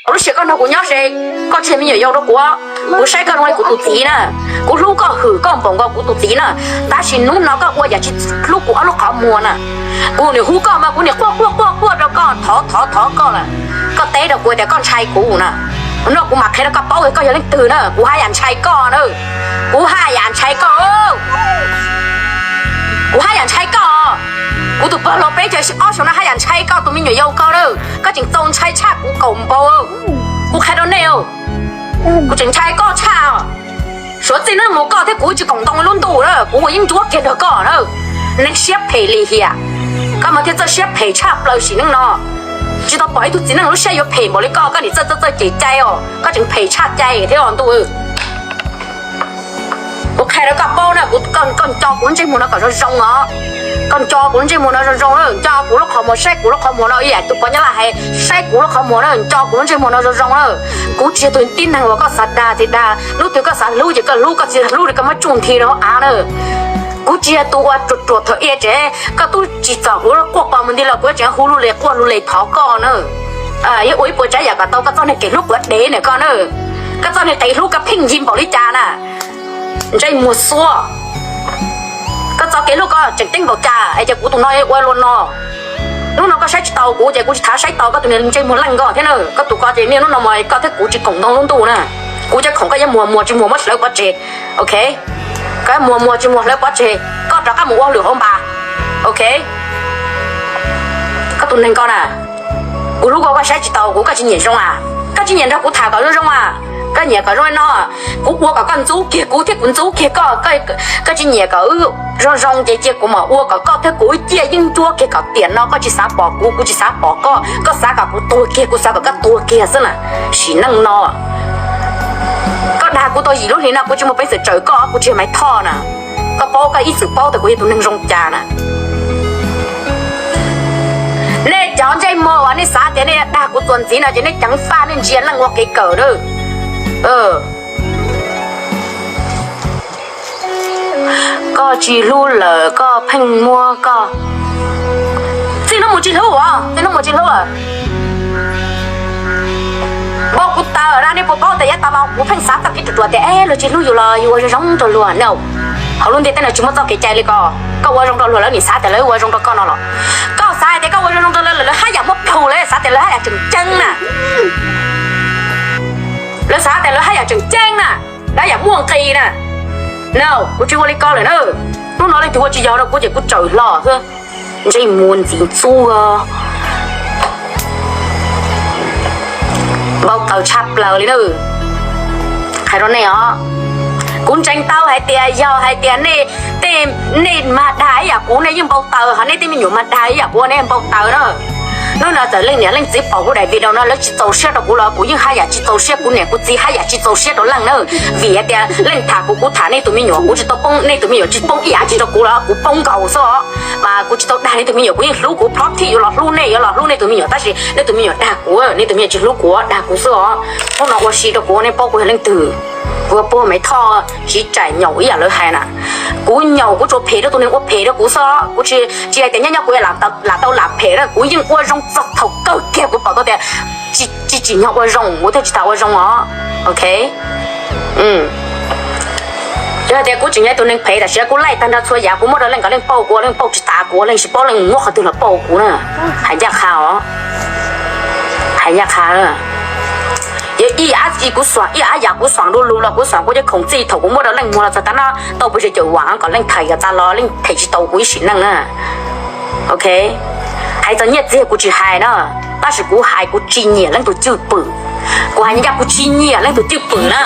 Lub sij hawm koj nrog kuv nyob se koj tsis yog me nyuam yaus rau kuv. Kuv saib koj zoo li kuv tus txiv na. Kuv hlub koj hwm koj npaum nkaus kuv tus txiv na. Tab sis hnub no koj ua yam tsis hlub kuv ob lub qhov muag na. Kuv niam hu koj mas kuv niam quaj quaj quaj quaj rau koj, thov thov thov koj lawm. Koj teb rau kuv tias koj ntshai kuv na. No kuv mam qhia rau koj paub koj yog leej twg na. Kuv haj yam ntshai koj na. Kuv haj yam ntshai koj. Kuv haj yam ntshai koj. Kuv tus pog laus peb caug ob xyoos no haj yam ntshai koj tus me nyuam yaus ko na. Koj tseem txaus ntshai tshaj kuv kaum npaum. Kuv qhia rau nej, kuv tseem ntshai koj tshaj. Suav txij hnub mus koj thiab kuv tsis koom ntoo lub ntuj na, kuv ua yeeb ncuab kiag nrog koj na. Neeg siab phem lim hiam, koj mas thiaj txawj siab phem tshaj plaws sim neej no. Tsis tau pom ib tug txiv neej lub siab yuav phem npaum li koj, koj nim txawj txawj txawj cem cai os, koj tseem phem tshaj cai thiab os ntuj. Kuv qhia rau koj paub na, koj nco kuv lub ntsej muag no kom zoo zoo os. Koj nco kuv lub ntsej muag no zoo zoo, nco kuv lub qhov muag, saib kuv lub qhov muag no ib yam tus pog nyab laj hais, saib kuv lub qhov muag na, nco kuv lub ntsej muag no zoo zoo na. Kuv tsis yog tus tib neeg uas koj xav dag tsis dag, hnub twg koj xav hlub ces koj hlub, koj tsis xav hlub ces koj muab tsuj nthi rau hauv av na. Kuv tsis yog tus uas ruam ruam thaum ub ces koj twb tsis txom kuv quaj qos mus nti los kuv tseem hu lus les quaj lus les thov koj na. Yuav ua ib puas tsav yam kom tau koj txoj niag kev hlub quav dev ntawm koj na. Koj txoj niag kev hlub koj pheej yig npaum li cas na. Ntsej muag xuab. Koj txoj kev hlub koj tseem ceeb npaum cas es ces kuv tus no ua luaj no. Hnub no koj saib tsis taus kuv ces kuv tsis txhob saib taus koj tus niag ntsej muag leej ko thiab na. Koj tus ko ces niaj hnub no mas koj thiab kuv tsis koom ntoo lub ntuj na. Kuv cov khoom koj yuav muag muag tsis muag muab hlawv pov tseg, ok. Koj muag muag tsis muag hlawv pov tseg, koj rov qab mus ua hauj lwm hauv npas, ok. Koj tus neeg ko na, kuv hlub koj koj saib tsis taus kuv, koj tsis nyiam zoo a? Koj tsis nyiam nrog kuv tham kom zoo zoo a? Koj nyiam kom zoo li no, kuv ua kom koj ntxub kiag kuv thiab kuv ntxub kiag koj, koj tsis nyiam kom wb zoo zoo ces cia kuv mam ua kom koj thiab kuv wb ciaj yeeb ncuab kiag kom tiam no koj tsis xav pom kuv, kuv tsis xav pom koj, koj xav kom kuv tuag kiag, kuv xav kom koj tuag kiag xwb na. Sim neej no koj dag kuv tau yim lub hlis no kuv tsis muaj peev xwm tsaws koj, kuv tsis yog Maiv Thoj na. Koj paub, koj ib txwm paub tias kuv yog tus neeg zoo cas na. Nej cov ntsej muag uas nej xav tias nej dag kuv txuas ntxiv no ces nej ceev faj, nej ntsia leej ua kev kawm na. Koj tsis hlub lawm koj pheej muab koj, txij hnub mus tsis hlub os, txij hnub mus tsis hlub. Npau kuv taws na, nej puas paub tias yav tas los kuv pheej xav txoj kev ruam ruam tias es luag tsis hlub yus los yus ua zoo zoo rau luag no. Hauv lub ntiaj teb no tsis muaj txoj kev cai li ko. Koj ua zoo rau luag lawv nim xav tias lawv ua zoo rau koj no los, koj xav hais tias koj ua zoo zoo rau lawv, lawv haj yam muab plhus, lawv xav tias lawv haj yam tseem ceeb na. Lawv xav tias lawv haj yam tseem ceeb na, lawv haj yam muaj nqis na. No, kuv tsis ua li ko lawm na. Hnub no leej twg ua tsis yog rau kuv ces kuv tsaws hlo xwb. Ntsej muag ntxim ntxub, npau taws tshaj plaws li na. Hais rau nej os, kuv ntseeg tau hais tias yog hais tias nej, tej, nej mag dag ib yam kuv, nej yeej npau taws, ho nej tej me nyuam mag dag ib yam kuv nej npau taws na. Hnub no txawm leej niam leej txiv pom kuv daim video no lawv tsis txaus siab rau kuv los kuv yeej haj yam tsis txaus siab, kuv niam kuv txiv haj yam tsis txaus siab rau leej na. Vim hais tias leej tham kuv, kuv tham nej tus me nyuam, kuv tsis tau poob, nej tus me nyuam tsis poob ib yam tsi rau kuv los kuv poob nkaus xwb os. Mas kuv tsis tau dag nej tus me nyuam, kuv yeej hlub, kuv proud, yuav los hlub nej, yuav los hlub nej tus me nyuam, tab sis nej tus me nyuam dag kuv, nej tus me nyuam tsis hlub kuv, dag kuv xwb os. Hnub no ua si rau kuv, nej paub kuv yog leej twg. Kuv yog pog Maiv Thoj, siv tsaim nyaum ib yam lawv hais na. Kuv nyaum kuv tsuas phem rau tus neeg ua phem rau kuv xwb os. Kuv tsis, tsis hais tias nyob nyob kuv lam tau lam phem na, kuv yeej ua zoo txog thaum kawg kiag kuv pom tau tias tsis, tsis tsim nyog ua zoo kuv thiaj tsis tas ua zoo os. Ok. Yog hais tias kuv tseem yog tus neeg phem tam sim no kuv laij tag nrho txhua yam, kuv muab rau leej kom leej pauj kuv, leej pauj tsis tas kuv, leej tsis paub leej muab qhov twg los pauj kuv na. Hais ncaj qha os. Hais ncaj qha. Yog ib ab tsi kuv xuam, ib ab yam kuv xuam du lug los kuv xuam kuv cov khoom txij thaum kuv muab rau leej muag los txog tav no tau pes tsawg caum vam kom leej them kom tas los leej them tsis tau kuv ib sim neej na. Ok. Hais txog nyiaj txiag kuv tsis hais na, tab sis kuv hais kuv tsis nyiam leej tus cwj pwm. Kuv hais ncaj, kuv tsis nyiam leej tus cwj pwm na.